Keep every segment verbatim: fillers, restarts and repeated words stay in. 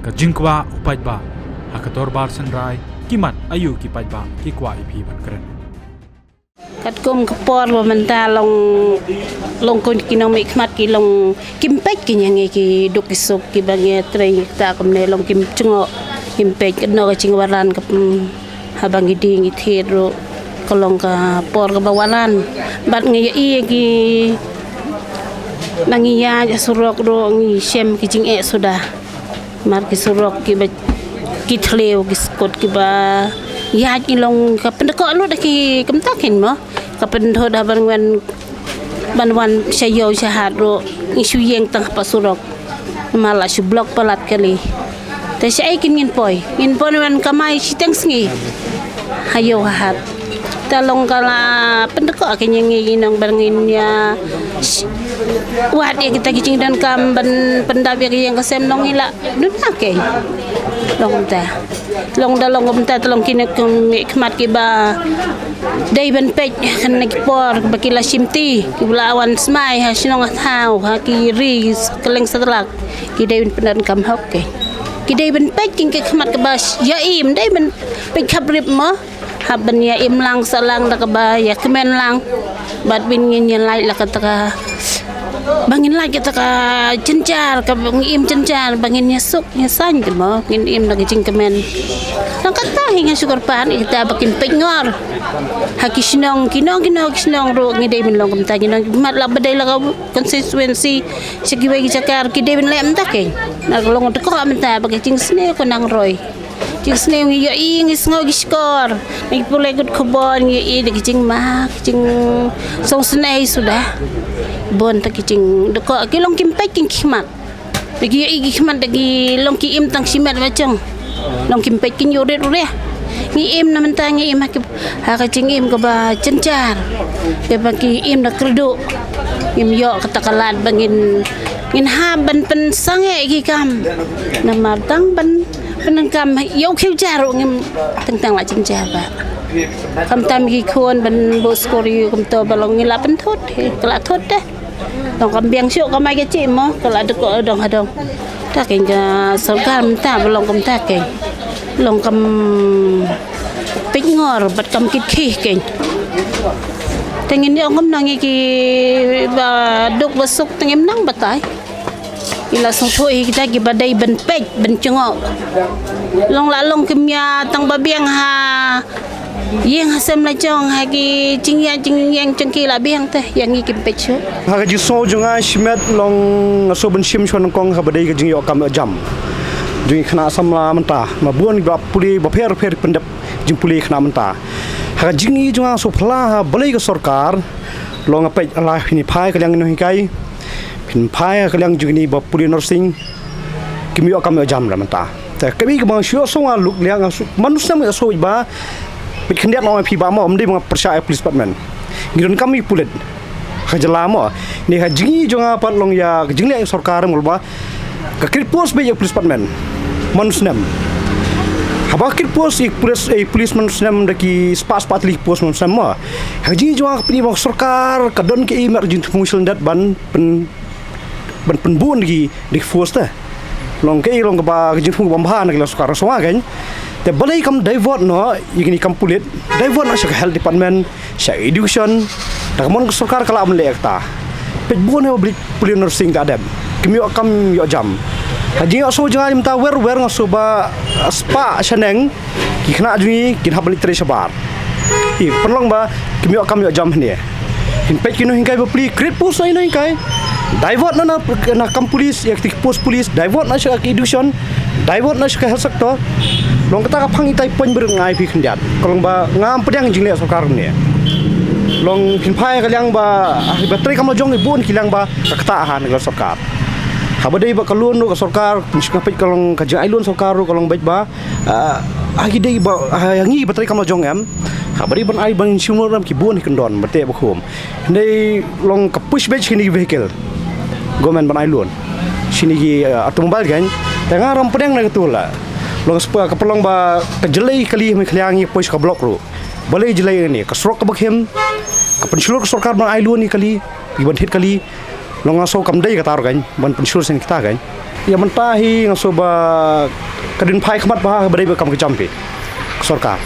Jingkwah u paidbah ha ka dorbar synrai, ki mat aïu ki paidbah ki kwah ïa phi ban kren. Katkum ka por ba mynta long, long kum ki nongmihkhmat ki long kim peit ki ïa ngi ki duk ki suk kiba ngi trei ngi kata kumne long kim jngoh, kim peit katno ka jingwalan ka, mm, haba ngi dih ngi thied ruh ka long ka por kaba walan. Bad ngi ïa i ki, ba ngi ïaid ha surok ruh ngi shem ki jingeh suda. Mar ki surok kiba, ki thliew ki skut kiba ïaid ngi long ka pyndkoh lut da ki kumta kein mo. Ka pyndhud ha ban wan, ban wan sha ïew sha hat ruh ngi shu ïeng tang hapoh surok. Namar la shu block palat kali. Te shaei kin ngin poi, ngin poi wan kamai shiteng sngi ha ïew ha hat. Te long ka la pyndkoh kein ïa ngi nong ban ngin ïa sh-, wad ïa kita ki jingdonkam ban pyndap ïa ka ïing ka sem nong ngi la duna kein. Long kumta, long da long kumta te long kine ki mihkhmat kiba dei ban peit ha kine ki por ba ki la shimti kiba la wan smai ha shnong ha thaw ha ki ri kylleng satlak. Ki dei ban pyndonkam hok kein. Ki dei ban peit ki khmat kaba ïa im, dei ban peit khap rip mo. Hap ban ïa im lang sah lang da kaba ïa kmen lang. Bad ban ngin ïa lait la kata ka, ba ngin lait kata ka jynjar, kaba ngin im jynjar ba ngin ïa suk ïa saiñ te mo, ngin im da ka jingkmen. Nang kata hi nga shu kyrpad ïa kita ba kin peit ngor ha ki shnong, ki nong ki nong ki shnong ruh ngi dei ban long kumta, ki nongmihkhmat la ba dei la ka constituency sha kiwei ki jaka ki dei ban leh mynta kein. Na ka long te ko mynta ba ka jingsniew ka nang roi. Jingsniew ngi ïohi ngi sngew ki shkor. Ngi pule kut khubor ngi ïohi da ki jingma, ki jingsngewsynei suda. Bun ta ki jing, da ko ki long kim peit ki khmat. Da ki ïohi ki khmat da ki long ki im tang shimet ba jong. Long kim peit ki ïoh rit u riah. Ngi im na mynta ngi im ha ki, ha ka jingim kaba jynjar. Kaba ki im da kyrduh. Ngim ïoh kata ka lad ba ngin, ngin hap ban pynsangeh ki kam. Namar tang ban pyndonkam ïa u khiew jar ruh ngim teng teng la jynjar ba. Khamtam ki khun ban buh skul ïa u kumto ba long ngi la pynthut, ka la thut te. Long kam biang shuh kamai ka chi mo, ka la duk dong ha dong. Ta kein ka sorkar mynta ba long kumta kein. Long kam peit ngor bad kam kit khih kein. Te ngin ïoh kumno ngi kiba duk ba suk te ngim nang batai. Ki la sngewthuh hi kita kiba dei ban peit ban jngoh. Long la long kim ïa tang ba biang ha ïing ha sem la jong ha ki jingïa jingïeng jong ki la biang te ïa ngi kim peit shuh. Ha ka jingsngew jong nga shimet long nga shu ban shim shuwa nyngkong haba dei ka jingïoh kam ïoh jam jong ki khynnah samla mynta. Ma bun ba pule ba pher pher pyndep jingpule khynnah mynta. Ha ka jingïoh jong nga shu phylla ha balei ka sorkar long nga peit la phin phai ka liang nonghikai. Phin phai ka liang jong kine ba pule nursing. Kim ïoh kam ïoh jam ra mynta. Te kabi ka bang shu ïoh song a luk liang a suk man snem ïoh song ba. Peit khyndiat long phi ba mo, ym dei ba nga pyrshah ïa police department. Ngi don kam ïa pulit. Ka jylla mo. Ni ka jingïoh jong nga pat long ïa ka jingleh sorkar mo ba. Ka kit post ba ïa police department. Man snem. Haba kit post ïa police, ïa police man snem da ki spah spah tylli post man snem mo. Ka jingïoh jong nga ka pynïoh ba sorkar ka don ka i mer jingthmu shil dat ban pyn ban pynbun da ki, da ki force te. Long kaei long kaba ka jingthmu kaba ym bha na ka liang sorkar shuwa kein. Te balei kam divert noh ïa kine kam pulit, divert noh sha ka health department, sha education. Da ka mon ka sorkar ka lah ban leh kata. Peit bun ha ba pule nursing ka dep. Kim ïoh kam ïoh jam. Ha jingïoh shuh jong nga mynta wer wer nga shu ba spah shaneng. Ki khynnah jong ngi kin hap ban leit trei shabar. Ki pynlong ba kim ïoh kam ïoh jam hangne. Kin peit ki nonghikai ba pule, create post na ki nonghikai. Divert na, na, na kam police, ïa ki post police, divert na sha ka education, divert na sha ka health sector. Long kata ka phang itai point ber ngai phi khyndiat. Ka long ba ngam pdiang jingleh sorkar ne. Long phin phai ka liang ba, ah, ba trei kam la jong i bun ki liang ba ka kata ha na ka sorkar. Haba dei ba ka loan ruh ka sorkar, pynshngapit ka long ka jingai loan sorkar ruh ka long beit ba, ah, ha ki dei ba, ha ngi ba trei kam la jong em. Haba dei ban ai ban shimur em ki bun hi kyndon ba te ba khum. Dei long ka push beit shini ki vehicle. Government ban ai loan. Shini ki, ah, automobile kan. Te nga ram pdeng na ka tu la. Long spa ka pynlong ba ka jlei kali hmai khliang ngi push ka block ruh. Balei jlei ni ka surok ka bakhim. Ka pynshlur ka sorkar ban ai loan ni kali. Ki ban thit kali. Long nga so kam dei kata ruh kan ban pynshlur sini kita kan. Ïa mynta hi nga sngewbha ka dei ban phai khmat bha ha kaba dei ba kam ka jam phi ka sorkar.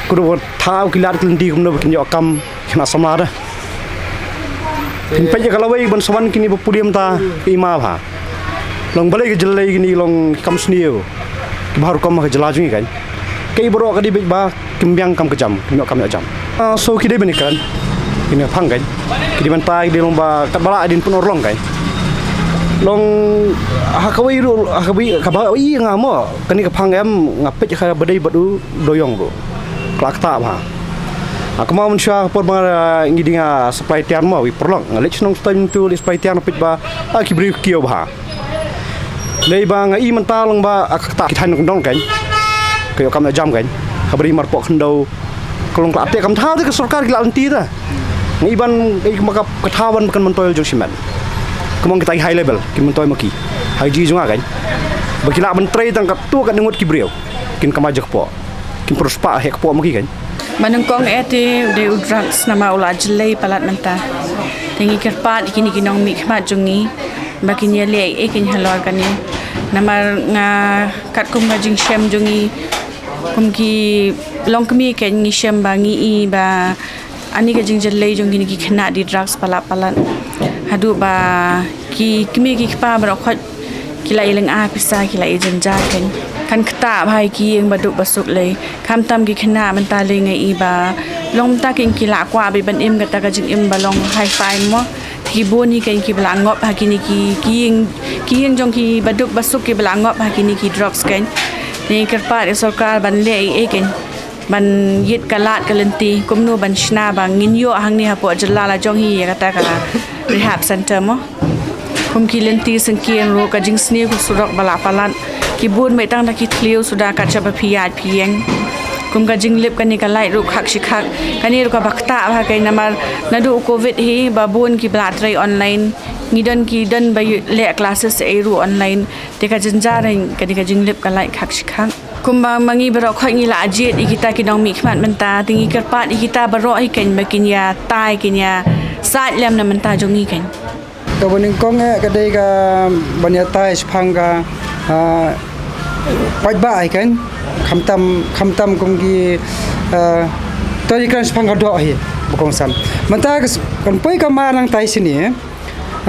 Ka dei ban thaw ki lad ki lynti kumno ba kin ïoh kam ki khynnah samla da. Phin peit ïa ka lawei ban sa wan kine ba pule mynta ka i ma bha. Long balei ka jyllei kine long ki kam sniew ki bha rukom ha ka jylla jong ngi kan. Kaei baroh ka dei beit ba kim biang kam ka jam, kim ïoh kam ïoh jam. Ah, so ki dei ban ïakren, kine phang kan. Ki dei ban tai, ki dei long ba katba lah dei ban pynurlong kan. Long ha kawei ruh, ha kawei kaba i nga mo, kane ka phang em nga peit ha kaba dei bad u Doyong ruh. Ka la ktah bha. Ah, kumba mynshuwa ka por ba nga ngi dei nga supply tiar mo, wi pyrlok nga leit shnong stai myntu leit supply tiar nga peit ba, ah, ki briew ki ïoh bha. Dei ba nga i mynta long ba, ah, ka ktah ki thaiñ nongkyndong kan. Ka ïoh kam ïoh jam kan. Kaba dei marpoh khyndew. Ka long ka la teh kam thaw te ka sorkar ki la lynti ta. Nga i ban, nga i kumba ka, ka thaw ban ba kan myntoi jong shimet. Kumba kita ki high level ki myntoi ma ki. Ha ka jingim jong nga kan. Ba ki lah ban trei tang katto katne ngut ki briew. Kin kama jaka poh. Kin pynspah heh kpoh ma ki kan. Ba nyngkong eh te u dei u drugs namar u la jyllei palat mynta. Te ngi kyrpad ïa kine ki nongmihkhmat jong ngi ba kin ïaleh ei ei kein halor kane. Namar nga katkum ka jingshem jong ngi kum ki longkmie kein ngi shem ba ngi i ba ani ka jingjyllei jong kine ki khynnah dei drugs palat palat. Haduh ba ki kmie ki kpa baroh khoit ki la ïalynga pisa, ki la ïajynjar kein. Kan ktah bha ïa ki ïing ba duk ba suk lei. Khamtam ki khynnah mynta lei nga i ba long mynta kein ki la kwah beit ban im kata ka jingim ba long hi-fi mo. Ki bun hi kein kiba la ngop ha kine ki, ki ïing, ki ïing jong ki ba duk ba suk kiba la ngop ha kine ki drugs kein. Ngi kyrpad ïa sorkar ban leh ei ei kein. Ban ïit ka lad ka lynti kumno ban shna ba ngin ïoh hangne hapoh jylla la jong hi ïa kata ka rehab center mo. Kum ki lynti syngkien ruh ka jingsniew ka surok ba la palat. Ki bun beit tang da ki thliew suda kat shaba phi ïaid phi ïeng. Kum ka jinglip kane ka light ruh khak shi khak. Kane ruh kaba ktah bha kein namar naduh u covid hi ba bun kiba la trei online. Ngi don ki don ba ïoh leh classes ei ruh online. Te ka jynjar kane ka jinglip ka light khak shi khak. Kumba ma ngi baroh khoit ngi la jied ïa kita ki nongmihkhmat mynta, te ngi kyrpad ïa kita baroh hi kein ba kin ïa tai kin ïa said lem na bynta jong ngi kein. Kaba nyngkong eh ka dei ka ban ïa tai shaphang ka, ah, paidbah hi kein. Khamtam, khamtam kum ki, ah, to ïa kren shaphang ka doh hi ba kongsan. Mynta ka s-, kan poi ka mar nang tai shini.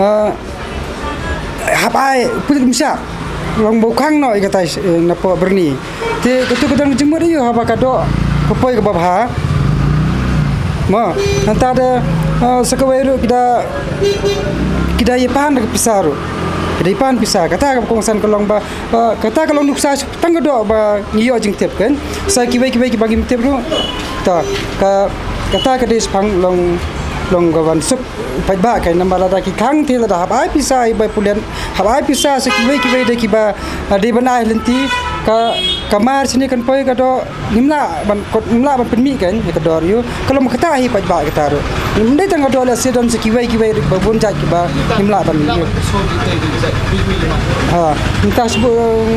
Ah, hap ai pulit misa long ba u khang noh ïa kata, eh, na poh byrni. Te katu ka dang jingmut aïu haba ka doh ka poi kaba bha. Mo, nangta da, ah, sa kawei ruh ki da, ki da ïa pan da ka pisa ruh. Ki da ïa pan pisa kata ka kongsan ka long ba, ah, kata ka long nuksa tang ka doh ba ngi ïoh jingtip kein. Sa kiwei kiwei kiba ngim tip ruh. Ta ka, kata ka dei shaphang long, long ka ban suk paidbah kein namar lada ki khang te lada hap ai pisa ïa bai pulit, hap ai pisa sa kiwei kiwei de kiba, ah, dei ban ai lynti ka, ka mar shini kan poi ka doh ngim lah ban kot, ngim lah ban pynmih kein ïa ka doh ïa u. Ka long kata hi paidbah kata ruh. Ngim dei tang ka doh lehse don sa kiwei kiwei ba bun jait kiba ngim lah ban ïa u. Ha, mynta shu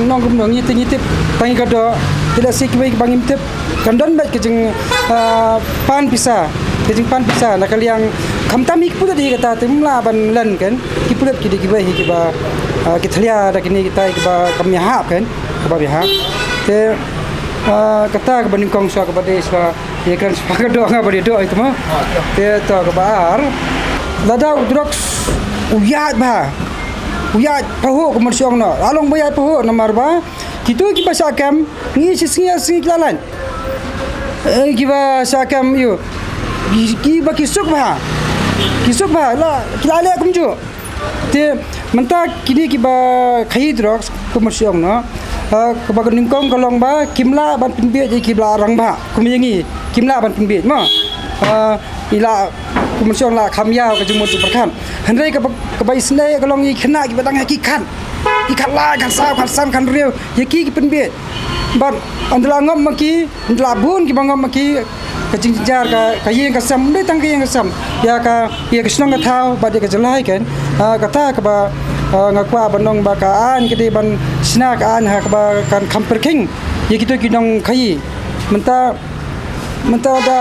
nong kumno ngi te ngi tip tang ïa ka doh te lehse kiwei kiba ngim tip. Kan don beit ka jing, ah, pan pisa, ka jingpan pisa na ka liang khamtam hi ki pulit hi kata te ngim lah ban len kein. Ki pulit ki dei kiwei hi kiba, ah, ki thalia da kine kita kiba kam ïahap kein, kaba ïahap. Te, ah, kata kaba nyngkong shuwa kaba dei shuwa ïa kren shuwa ka doh nga ba dei doh ïa tu mo. Te to kaba ar. Lada u drugs u ïaid bha, u ïaid pahuh kumba shu ong noh. La long ba ïaid pahuh namar ba kitu kiba shah kem ngi shi sngi ar sngi ki la lait. Eh, kiba shah kem ïa u. Ki, kiba ki suk bha. Ki suk bha la, ki la leh kumjuh. Te mynta kine kiba khaïi drugs kumba shu ong noh. Ah, kaba ka nyngkong ka long ba kim lah ban pynbieit ïa kiba la rangbah. Kum ïa ngi kim lah ban pynbieit mo. Ah, i la kumba shu ong la kham ïaw ka jingmut jingpyrkhat. Hynrei kaba, kaba isynei ka long ïa ki khynnah kiba dang ha ki khat. Ki khat lai, khat saw, khat san, khat hynriew. Ïa ki ki pynbieit. Bad ynda la ngop ma ki, ynda la bun kiba ngop ma ki, ka jingjynjar ka, ka ïing ka sem, ym dei tang ka ïing ka sem. Ïa ka, ïa ka shnong ka thaw bad ïa ka jylla hi kein. Ah, kata kaba, ah, nga kwah ban ong ba ka aiñ ka dei ban shna ka aiñ ha kaba kan kham pyrkhing ïa kito ki nongkhaïi. Mynta, mynta da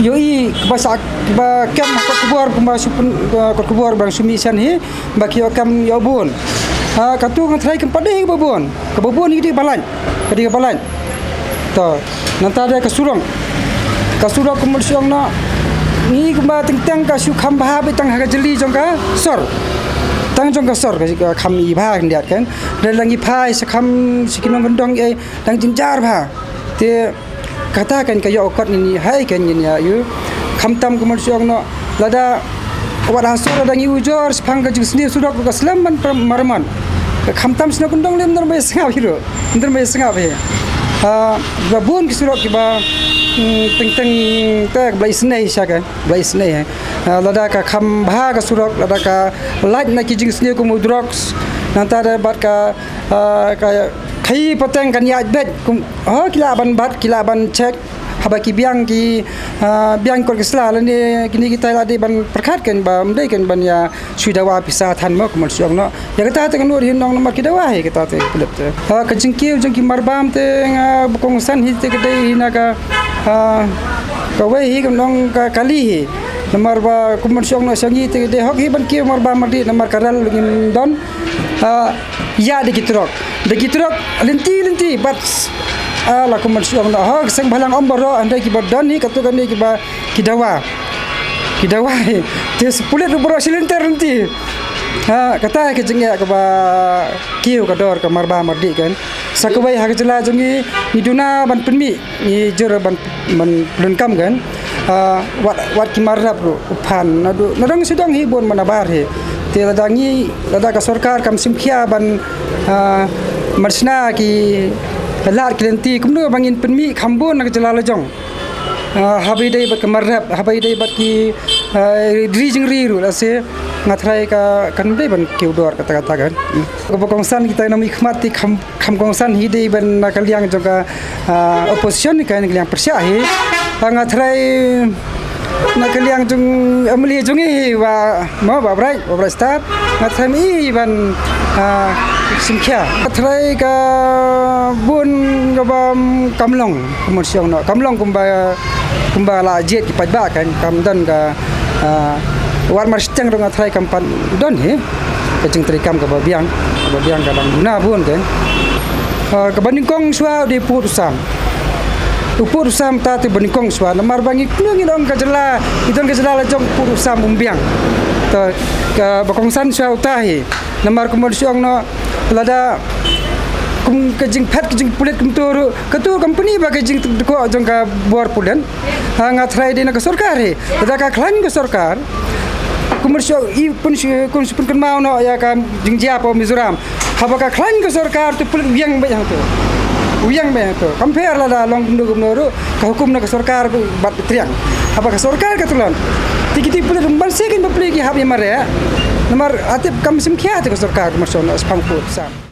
ïohi kaba sa, kaba kem ha kot khubor, kumba shu pyn, ah, kot khubor ba nga shu mih shen hi. Ba ki ïoh kem ïoh bun. Ha, katu nga tharai kam pat dei kaba bun. Kaba bun hi dei ba lait. Ka dei kaba lait. To, nangta dei ka surok. Ka surok kumno shu ong noh. Ngi kumba teng teng ka shu kham bha beit tang ha ka jylli jong ka sor. Tang jong ka sor ka, ka kham i bha khyndiat kan. Dei lang i phai sha kham sha ki nongkyndong ei dang jynjar bha. Te kata kan ka ïoh kot ngin ïa hai kan ngin ïa ïoh. Khamtam kumno shu ong noh. Lada wat ha sor lada ngi ujor shaphang ka jingsniew surok ka slem ban per-, marmon. Khamtam shnong kyndong lem ym don ba ïa sngap hi ruh. Ym don ba ïa sngap hi. Ha, ba bun ki surok kiba, mm, teng teng te ba isynei sha ka, ba isynei, ha. Ha, lada ka kham bha ka surok, lada ka lait na ki jingsniew kum u drugs, nangta da bad ka, ha, ka khaïi pateng kan ïaid beit kum, ha, ki lah ban bat, ki lah ban check, haba ki biang ki, ha, biang kot ki sla lane kine kita la dei ban pyrkhat kan ba ym dei kan ban ïa shu dawa pisa than mo kumno shu ong noh. Ïa kata te ka nud hi nong namar ki dawa hi kata te pulit te. Ha, ka jingkiew jong ki marbam te nga ba kongsan hi te ka dei hi na ka, ha, kawei hi ka nong ka kali hi. Namar ba kumno shu ong noh sha ngi te ka dei hok hi ban kiew marbam mardi namar ka rel ngim don. Ha, ïa da ki trok. Da ki trok lynti lynti bad, ha, la kumno shu ong noh. Ha, ka seng bhalang ym baroh hynrei kiba don hi katu kane kiba ki dawa. Ki dawa hi. Te sa pulit ruh baroh shi lynter lynti. Ha, kata ka jingeh kaba kiew ka dor ka marbam mardi kan. Sa kawei ha ka jylla jong ngi ngi duna ban pynmih, ngi jur ban, ban pyndonkam kan. Ha, wat, wat ki mar rep ruh u phan naduh nadong sdang hi bun manabar hi. Te lada ngi, lada ka sorkar kam shim khia ban, ha, ban shna ki lad ki lynti kumno ba ngin pynmih kham bun na ka jylla la jong. Ah, haba ïadei bad ka mar rep, haba ïadei bad ki, ah, ri jingri ruh lehse nga tharai ka kan dei ban kiew dor kata kata kan. Hmm. Kaba kongsan kita nang mih khmat te kham, kham kongsan hi dei ban na ka liang jong ka, ah, opposition kan ka liang pyrshah hi. Ah, nga tharai na ka liang jong M L A jong ngi hi wa Mo ba bright, ba bright start. Nga tharai i ban, ah, shim khia. Nga tharai ka bun kaba kam long, kumno shu ong noh. Kam long kumba, kumba la jied ki paidbah kan, kam don ka, ah, wat mar shiteng ruh nga tharai kam pat don hi. Ka jingtrei kam kaba biang, kaba biang ka dang duna bun kan. Ah, kaba nyngkong shuwa u dei pud u sam. U pud u sam ta te ba nyngkong shuwa namar ba ngi kynnoh ngi don ka jylla, ngi don ka jylla la jong u pud u sam um biang. Ta ka ba kongsan shuwa uta hi. Namar kumno shu ong noh lada kum ka jingphet ka jingpulit kumto ruh katu company ba ka jingdukok jong ka bor pulit. Ha nga tharai dei na ka sorkar hi. Lada ka khlaiñ ka sorkar. Kumno shu i pun shu kun shu pun kynmaw noh ïa ka jingjia pa Mizoram. Haba ka khlaiñ ka sorkar tu pulit u ïeng beit hangto. U ïeng beit hangto. Compare lada long kumno kumno ruh ka hukum na ka sorkar bad triang. Haba ka sorkar ka tulon. Te kiti pulit ban se kin bapli ki hap ïa mareh. Namar ha tip kam shim khia te ka sorkar kumno shu ong noh shaphang pud u sam.